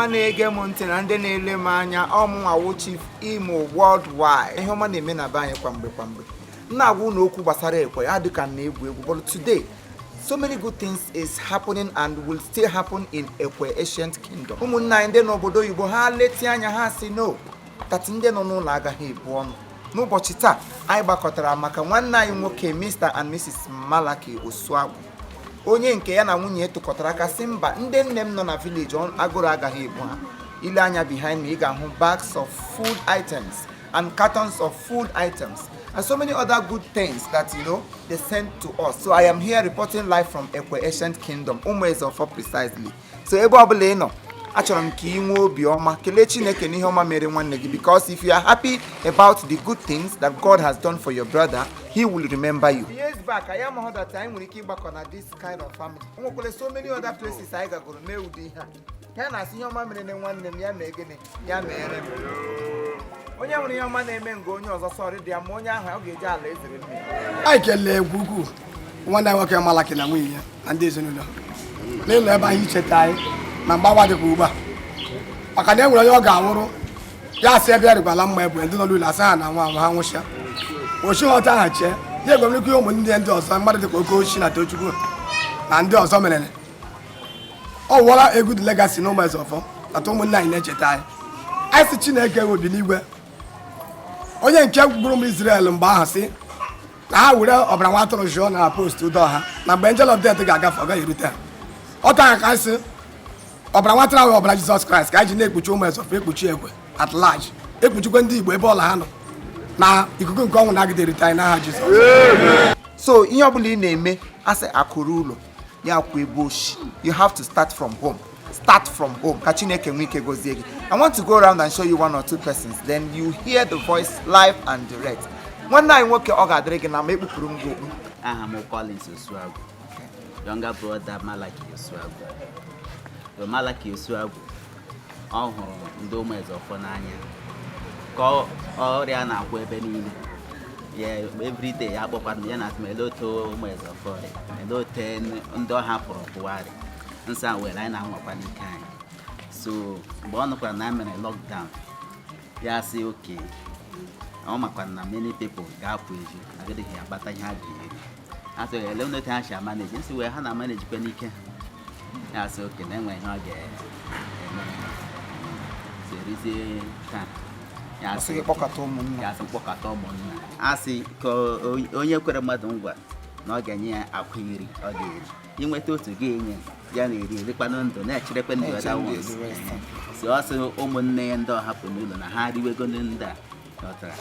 Ọma na-ege m ntị na ndị na-ele m anya, ọ mụnwa wụ Chief Imo Worldwide. Ihe ọma na-eme na be anyị kwa mgbe kwa mgbe. M na-agwa unu okwu gbasara Ekwe ya dịka m na-egwu egwu, but today so many good things is happening and will still happen in Ekwe Ancient Kingdom. Ụmụnne anyị ndị n'obodo oyibo, ha leti anya, ha si no that ndị nọ n'ụlọ agaghị ebu ọnụ. N'ụbọchị taa, anyị gbakọtara maka nwanne anyị nwoke, Mr and Mrs Malaki Osuagwu, onye nke ya na nwunye tụkọtara aka sị mba, ndị nne m nọ na village, agụrụ agaghị ebu ha. Ile anya behind me, ị ga-ahụ bags of food items and cartons of food items and so many other good things that they sent to us. So I am here reporting live from Ekwe Ancient Kingdom, Umuezeofo precisely. So ebe ọbụla ị nọ, achọrọ m ka ị nwee obi ọma, kelee Chineke n'ihe ọma mere nwanne gị, because if you are happy about the good things that God has done for your brother, he will remember you. Years back, anyị amaghị that anyị nwere ike ịgbakọ na this kind of family. O nwekwara so many other places anyị gagoro mee ụdị ihe a. Ya na-asị ihe ọma mere na nwanne m, ya mee gịnị? Ya mere m. Onye nwere ihe ọma na-eme nga onye ọzọ sọrị dị ya ma onye ahụ ọ ga-eji ala ezere mmiri. Anyị kelee egwu ukwu nwanne anyị nwoke Malaki na nwunye ya na ndị ezinụlọ n'ịlọ ebe anyị icheta anyị na mgbawa dịka ugbu a, maka na e nwere onye ọ ga-anwụrụ, ya asị ebe ya rịkwala mma ebu ndị nọ n'ụlọ asa ha na nwa anwụ ha nwụchịa ochi ghọta ha chee ya egwe nnukwu ụmụnne ndị ọzọ, mmadụ dịka Okochi na Tochukwu na ndị ọzọ mere ọ wụọla a good legacy na Ụmụezeọfọ nata ụmụnne anyị na-echeta anyị. Anyị sị Chineke obi n'igwe, onye nke gburu ụmụ Israel mgbe ahụ, sị na ha were ọbara nwa atụrụ jụọ na post ụdọ ha, na mgbe angel of death ga-agafe, ọ gaghị erute ha. Ọ taa ka anyị sị ọbara nwa atụrụ ahụ, ọbara Jizọs Kraịst, ka anyị ji na-ekpuchi Ụmụezeọfọ, ekpuchi Ekwe at large, ekpuchikwe ndị Igbo ebe ọla ha nọ, na ikuku nke ọnwụ na-agide erute anyị n'aha Jizọs. So ihe ọbụla ị na-eme, asị akụrụ ụlọ ya kwụ ebe oshi. You have to start from home, start from home, ka Chineke nwee ike gozie gị. I want to go around and show you one or two persons, then you hear the voice live and direct. Nwanne anyị nwoke, ọ ga-adịrị gị na ma ekpupụrụ m gị okpu. Aha m Collins Osuagwu, younger brother Malaki Osuagwu. So Malaki Osuagwu, ọ hụrụ ndị Ụmụezeọfọ n'anya ka ọrịa na-akwụ ebe niile ya. Everyday ya akpọkwana m, ya na asị m ele otu Ụmụezeọfọ dị, ele otu ndị ọ hapụrụ pụwarị nsọ a were anyị na-anwakwa n'ike anyị. So mgbe ọ nụkwara na a mere lockdown, ya sị oke ọ makwa na many people ga-apụ ezi, agịdịghị akpata ihe ha ga-eri. A sị ele otu ha si amanage, nsị wee ha na amanagekwe n'ike ha. Ya sị oke na enwe ihe ọ ga-eme, so erizie taa ya. Ọ sị gị kpọkọta ụmụnna. Ya sị mkpọkọta ụmụnna. A sị ka onye kwere mmadụ ngwa na ọ ga-enye ya akwa 10, ọ ga-eri inweta otu ga-enye ya na-eri erikwanụ ndụ na-echerekwe ndị Na-eche other ndị ones. the rest. So ọ sị ụmụnne ya ndị ọ hapụ n'ụlọ na ha riwego ndị a ghọtara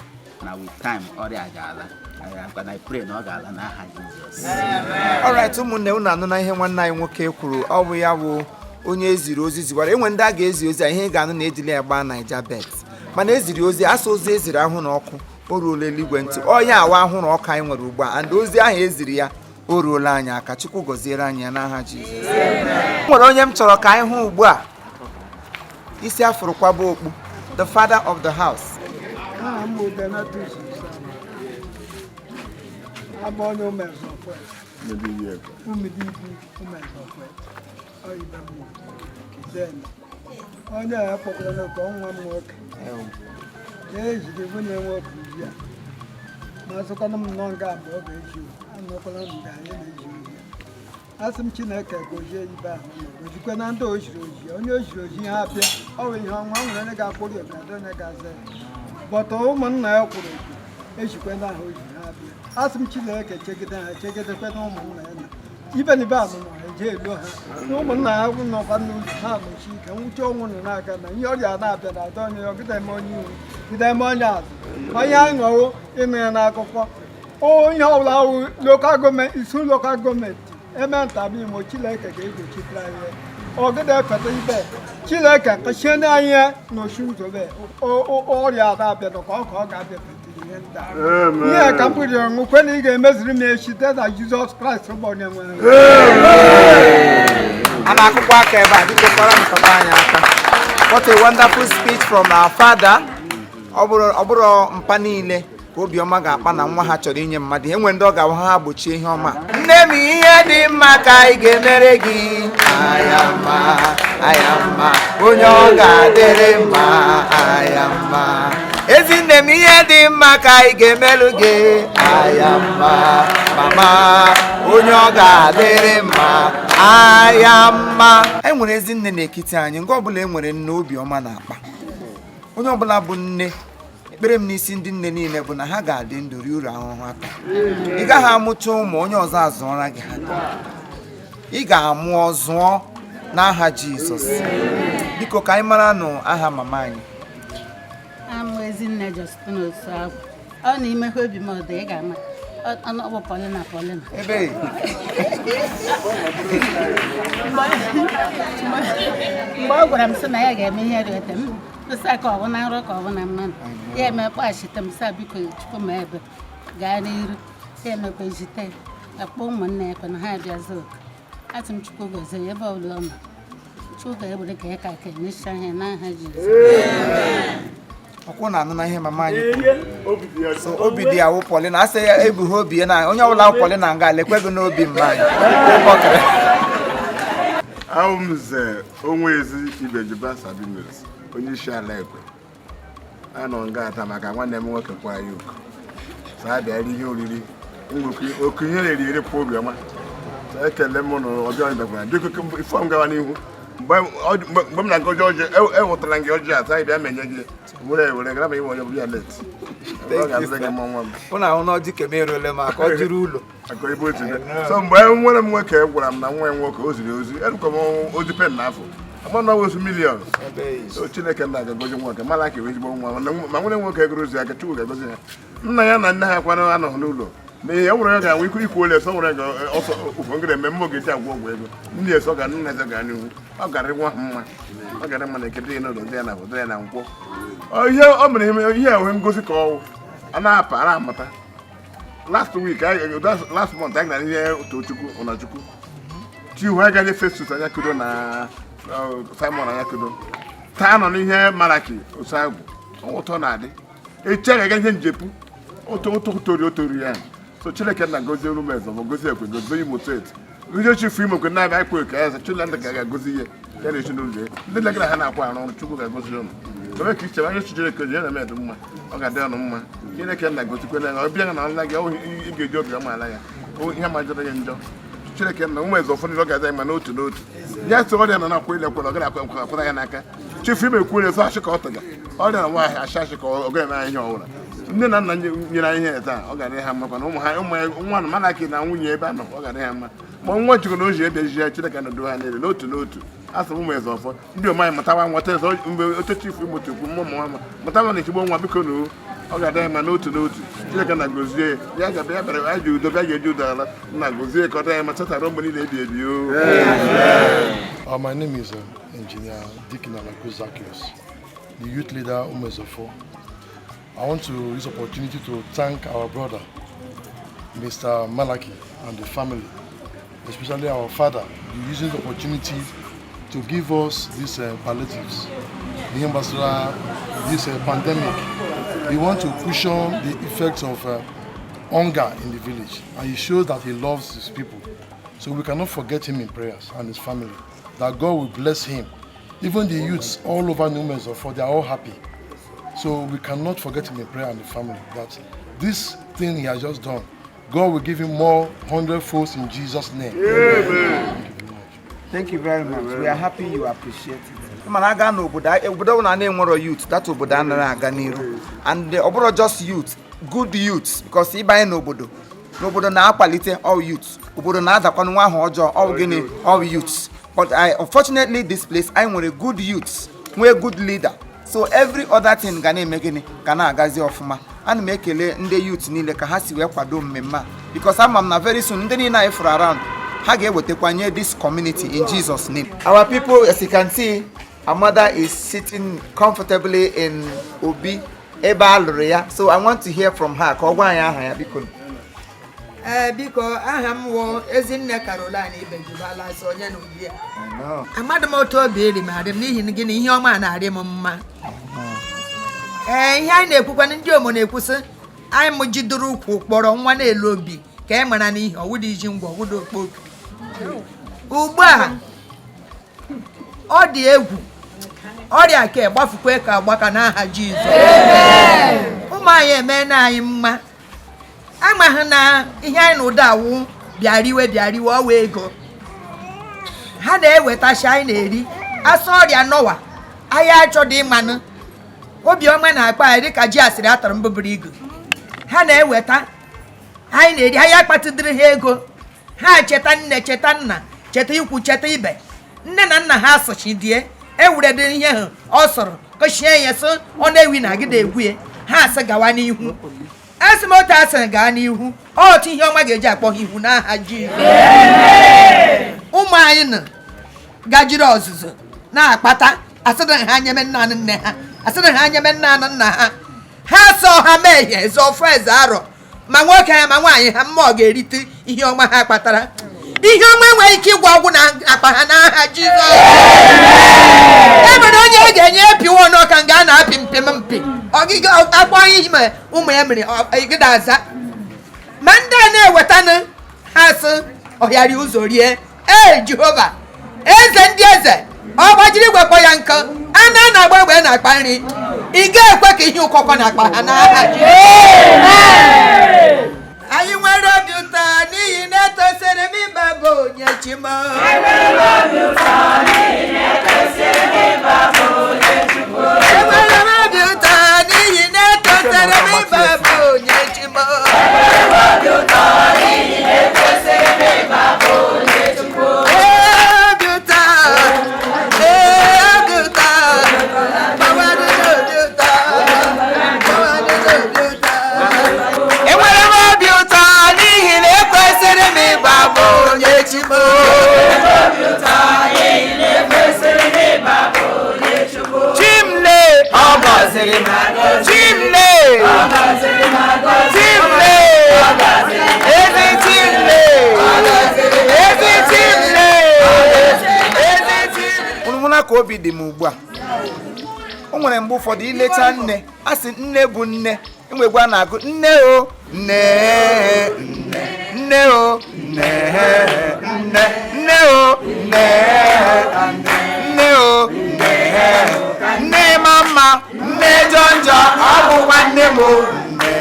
na with time ọrịa ga-ala. And I pray na ọ ga-ala n'aha Jizọs. Alright, ụmụnne, unu anụ na ihe nwanne anyị nwoke kwuru. Ọ bụ ya bụ onye eziri ozi ziwara. Enwe ndị a ga-ezi ozi a, ihe ị ga-anụ na ejila ya gbaa Naija bet, mana eziri ozi asa ozi eziri ahụ na ọkụ o ruola eluigwe ntị. Onye awa ahụrụ ọkụ anyị nwere ugbu a, and ozi ahụ eziri ya o ruola anyị aka. Chukwu gọziere anyị ya n'aha Jizọs. Nwere onye m chọrọ ka anyị hụ ugbu a, isi afụrụ kwaba okpu, the father of the house. Aha m bụ Donatus Usama. Abụ onye Ụmụezeọfọ, Ụmụdibi Ụmụezeọfọ, ọ ibe m nọ. Then, onye a kpọkwara n'oke nwa m nwoke na-ejide nwunye nwoke ozi a, ma sịkwana m nọ nga mgbe ọ ga-eji anọkwala m mgbe anyị na-eji ozi a. Asị m Chineke gozie ibe ahụ nọ, gozikwe na ndị o jiri oji, onye o jiri oji ha abịa. Ọ bụ ihe ọnwa nwere onye ga-akwụrụ ya ga onye ga-aza ya bọta. Ụmụnna ya kwụrụ oku ejikwe na ahụ o ji ha abịa. Asị m Chineke chegide ha, chegidekwe na ụmụnna ya na ibenibe anụnụ ha eje elo ha na ụmụnna ha nọkwa n'ụzọ ha nọchi ike nwụchi ọnwụ nọ n'aka na ihe ọrịa na-abịa na ada onye ọgide eme onye ihu gide eme onye azụ onye anyị nọwụ ịnụ ya n'akụkọ onye ọbụla wụ local government isu local government eme ntabi imo. Chineke ga-egbochitere anyị ya. Ọgide efeta ibe Chineke kachie anyị ya n'osu ụzọ be ọrịa na-abịa ka ọ ga-abịa fetiri ihe ndị a. Ihe ka m kpụrụ ọṅụ kwe na ị ga-emeziri m echi site na Jizọs Kraịst bụ onye nwe anyị. A na-akụkwa aka ebe a, biko kwara m papa anyị aka. What a wonderful speech from our father. Ọ bụrụ mpa niile. Ka obiọma ga-akpa na nwa ha chọrọ inye mmadụ ihe nwere ndị ọ ga-ahụ ha gbochie ihe ọma. Nne m, ihe dị mma ka anyị ga-emere gị. Aya mma, aya mma, onye ọ ga-adịrị mma, aya mma. Ezinne m, ihe dị mma ka anyị ga-emerụ gị. Aya mma, mama, onye ọ ga-adịrị mma, aya mma. E nwere ezinne n'ekiti anyị. Nke ọbụla e nwere nne, obiọma na-akpa onye ọbụla bụ nne. Ekpere m n'isi ndị nne niile bụ na ha ga-adị ndụ rie uru ahụhụ ata. Ị gaghị amụcha ụmụ, onye ọzọ azụọra gị ha. Ị ga-amụọ zụọ n'aha Jizọs. Biko, ka anyị mara nụ aha mama anyị. Amụ Ezinne Justina Osuagwu. Ọ na imekwa obi m ọdụ, ị ga-ama. Ọ bụ Paulina, Paulina. Ebe Mgbe ọ gwara m sị na ya ga-eme ihe dị ete m sị ka ọ bụ na nrọ ka ọ bụ na mmanụ ya eme, kpaghachite m sị, biko, Chukwu ma ebe gaa n'iru ya emekwa ejite akpọ ụmụnne ya kwa na ha abịazi oku. Asị m Chukwu gozie ya ebe ọbụla ọ nọ. Chukwu ga-ewere ka ya ka aka emechaa ihe n'aha Jizọs. Ọkwụ na-anụ na ihe mama anyị kwuru. So obi dị ya wụ Paulina, asị ya ebughi obi ya na onye ọbụla wụ Paulina nga lekwe gị n'obi mma anyị. Ọkara. Ahụ m nze onwe ezi Ibejiba Sabinus, onye isi ala Ekwe. Anọ nga ata maka nwanne m nwoke kwa ya oku so a bịara ihe oriri nwekwu oku ihe na-eri eri kwa obiọma. So ekele m na ọbịa anyị bịakwara. Biko, ifo m gawa n'ihu, mgbe m na-aga ọjị, ewetara m gị ọjị a taa, bịa menye gị were ewere gara ma iwe onye bụrụ ya late, ọ ga-adịrị gị mma, nwa m. Ụnụ ahụ na ọjị keme eruole m aka, ọ juru ụlọ. Akọ ebe otu dị. So mgbe nwere m nwoke gwara m na nwa ya nwoke o ziri ozi, erukwa m ozi pen n'afọ ama na ozu million. So Chineke nna ga-agozi nwoke mara ka ezigbo nwa ma nwere nwoke gụrụ ozi aka. Chukwu ga-agozi ha, nna ya na nne ha kwanụ anọghị n'ụlọ n'ihi e nwere ga-anwe ikwu ikwu ole ọsọ nwere ga ọsọ ụfọ ngere eme mmụọ ga-eji agwọ ọgwụ ego ndị eso ga nna eze gaa n'ihu. Ọ gara nwa ha mma, ọ gara mma na ekete ya n'ụlọ, dị ya na obodo ya na nkwọ. Ọ ihe o mere ihe enwe ngosi ka ọwụ a na-apa a na-amụta. Last week last month anyị gara ihe Tochukwu Ụnachukwu Chihu, anyị gara Festus Anyakudo na Simon Anyakudo. Taa nọ n'ihe Malaki Osuagwu, ụtọ na-adị echi agaga ihe njepu otu otu tori o tori ya. So Chineke na gozie Rumeze bụ gozie Ekwe, gozie Imo Steeti, ndị chifu Imo kwe na-abịa ekwe ka ya Chineke ka ga-agozi ihe ya na ezinụlọ ya. Ndị legara ha na-akwa arụ ọrụ, Chukwu ga-agozi ụnụ. Ebe ka ichebe anya Chineke ji ya na eme mma, ọ ga-adị ọnụ mma. Chineke na gozikwe na ọ bịa na ọla gị, ị ga-eji obi ọma ala ya. Ihe ma jọrọ gị njọ, Chineke na ụmụ eze ụfọdụ ọ ga-aza ma n'otu n'otu ya sị ọrịa nọ na-akwa ile kwere ọ gara akwa akwara ya n'aka. Chifu ime kwere so achị ka ọ tụga ọrịa na nwaanyị achị achị ka ọ ga-eme anyị ihe ọbụla. Nne na nna nyere anyị ihe taa, ọ ga-adị ha mma. Kwana ụmụ ha, ụmụ ya, nwa na Malaki na nwunye ebe a nọ, ọ ga-adị ha mma. Ma nwa Chukwu na oji ebe ji ya, Chineke nọdụ ha niile n'otu n'otu. Asị m ụmụ eze ọfọ ndị ome anyị mụtawa nwata eze mgbe oche chifu imoto kwu mmụ mụnwa ma mụtawa na ezigbo nwa. Biko na ọ ga-adị mma n'otu n'otu. Chineke na gozie ya ga-abịa ya bịara anyị ji udo bịa ga-eji udo ala nna gozie ka ọ dị anyị ma chetara mgbe niile ebi ebi o. My name is Engineer Dikin Alako Zacchaeus, the youth leader, Umezofo. I want to use opportunity to thank our brother, Mr. Malaki, and the family, especially our father, using the opportunity to give us these palliatives. The ambassador, this pandemic, he want to cushion the effects of hunger in the village, and he shows that he loves his people. So we cannot forget him in prayers and his family, that God will bless him. Even the youths all over Numezofo, they are all happy. So we cannot forget him in prayer and the family, that this thing he has just done, God will give him more hundred folds in Jesus' name. Thank you very much. Thank you very much. We are happy you appreciate it. Mana aga n'obodo, obodo ọbụla na-enwero youth, that obodo anaghị aga n'iru. And ọ bụrụ just youth, good youth, because ịbanye n'obodo n'obodo na-akwalite all youth, obodo na-adakwanụ nwa ahụ ọjọọ, all gịnị, all youths. But I, unfortunately, this place anyị nwere good youths, nwee good leader, so every other thing ga na-eme gịnị, ga na-agazi ọfụma. Ana m ekele ndị youth niile ka ha si wee kwado mmemme a, because ama m na very soon ndị niile anyị fụrụ around ha ga-ewetakwa nye this community in Jesus' name. Our people, as you can see, our mother is sitting comfortably in obi ebe a lụrụ ya, so I want to hear from her ka ọ gwa anyị aha ya, biko. Ee, biko, aha m wụ Ezinne Caroline Ibejubala so onye na obi ya. Amadị m otu obi eri m adị m n'ihi na gịnị, ihe ọma na-arị m mma. Ee, ihe anyị na-ekwukwana, ndị omo na-ekwusị Anyị mụjidoro ukwu kpọrọ nwa na-elu obi ka e mara n'ihe ọwụdị iji ngwa ọwụdị okpoko. Ugbu a ọ dị egwu, ọrịa ka gbafukwe ka agbaka n'aha Jizọs. Ụmụ anyị emeela anyị mma. Amaghị na ihe anyị na ụda awụ bịariwe bịariwe ọwa ego ha na-ewetachi anyị na-eri asọ ọrịa nọwa anyị achọdị ịmanụ. Obiọma na-akpa anyị dịka ji asịrị atọrọ mbụbụrụ igu. Ha na-eweta anyị na-eri, anyị akpatụdịrị ha ego. Ha cheta nne, cheta nna, cheta ikwu, cheta ibe. Nne na nna ha sụchidie ewuredị ihe ahụ ọ sọrọ kọchie ya, sị ọ na-ewi na agịda egwu ya. Ha asị gawa n'ihu, asị m otu asị gaa n'ihu, otu ihe ọma ga-eji akpọ ha ihu n'aha Jizọs. Ụmụ anyị nọ gajiri ọzụzụ na-akpata, asịrị ha nyeme nna nne ha, asịrị ha nyeme nna nna ha. Ha sọ ha mehie zọfọ eze arọ, ma nwoke ha ma nwaanyị ha, mmụọ ga-erite ihe ọma ha kpatara. Ihe ọma enweghị ike ịgwọ ọgwụ na akpa ha n'aha Jizọs. E nwere onye a ga-enye epiwo n'ọka nga a na-apị mpị mpi ọgịga akpọ ihe ma ụmụ ya mere ọgịda aza. Ma ndị a na-ewetanụ ha sị ọhịarị ụzọ rie. Ee Jehova, eze ndị eze, ọ gbajiri igwe kpọ ya nkụ, a na na-agba egbe na-akpa nri. Ị ga-ekwe ka ihe ụkọkọ na-akpa ha n'aha Jizọs. Anyị nwere obi ụtọ n'ihi na etosiri m ịba bụ onye chi m. Enwere m obi ụtọ n'ihi na etosiri m ịba bụ onye chi m. Obi ụtọ, ee, obi ụtọ, gbawanụ n'obi ụtọ, gbawanụ n'obi ụtọ. Enwere m obi ụtọ n'ihi na ekwesịrị m ịba bụ onye chi m. Chimle ọ gọziri m, Chimle, Chimle, ezi Chimle, ezi Chimle, ezi Chimle. Unu hụla ka obi dị m ugbu a? O nwere mgbe ụfọdụ ilecha nne, a sị nne bụ nne, enwegwa na-agụ nne o nne nne nne o nne nne nne o nne nne o nne nne ma mma, nne jọ njọ, ọ bụkwa nne m o nne.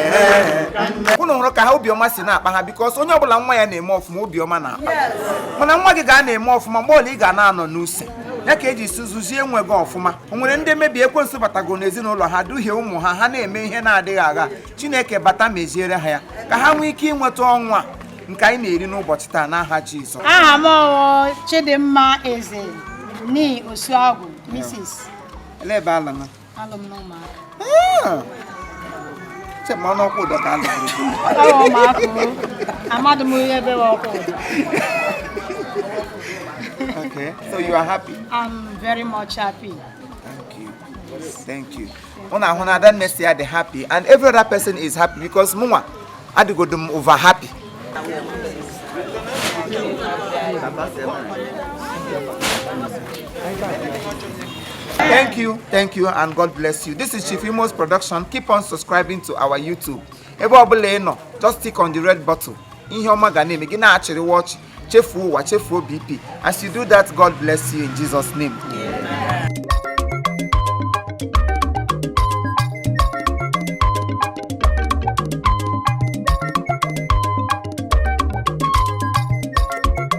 Unu hụrụ ka ha obiọma si na-akpa ha, because onye ọbụla nwa ya na-eme ọfụma, obiọma na-akpa. Mana nwa gị ga na-eme ọfụma mgbe ọbụla ị ga na-anọ n'use ya ka eji si zụzie nwe gị ọfụma. O nwere ndị mebi ekwensu batago n'ezinụlọ ha, duhie ụmụ ha, ha na-eme ihe na-adịghị agha. Chineke bata meziere ha ya ka ha nwee ike inweta ọnwụ a nke anyị na-eri n'ụbọchị taa n'aha Jizọs. Aha m ọwụ Chidimma Eze ni Osuagwu, Mrs. Elee ebe ala na Alụ m n'ụmụaka. Chema ọnụ ọkwụ ụdọ ka alụrụ. Ọ ụmụaka o. Amadị m ihe ebe ọkwụ ụdọ. Okay, so you are happy? I'm very much happy. Thank you. Thank you. Unu ahụ na Adanne si ya dị happy and every other person is happy because mụnwa adịgodo m over happy. Thank you, thank you, and God bless you. This is Chief Imo's production. Keep on subscribing to our YouTube. Ebe ọbụla ị nọ, just click on the red button. Ihe ọma ga na-eme gị na-achịrị watch, chefuo ụwa, chefuo BP. As you do that, God bless you in Jesus' name.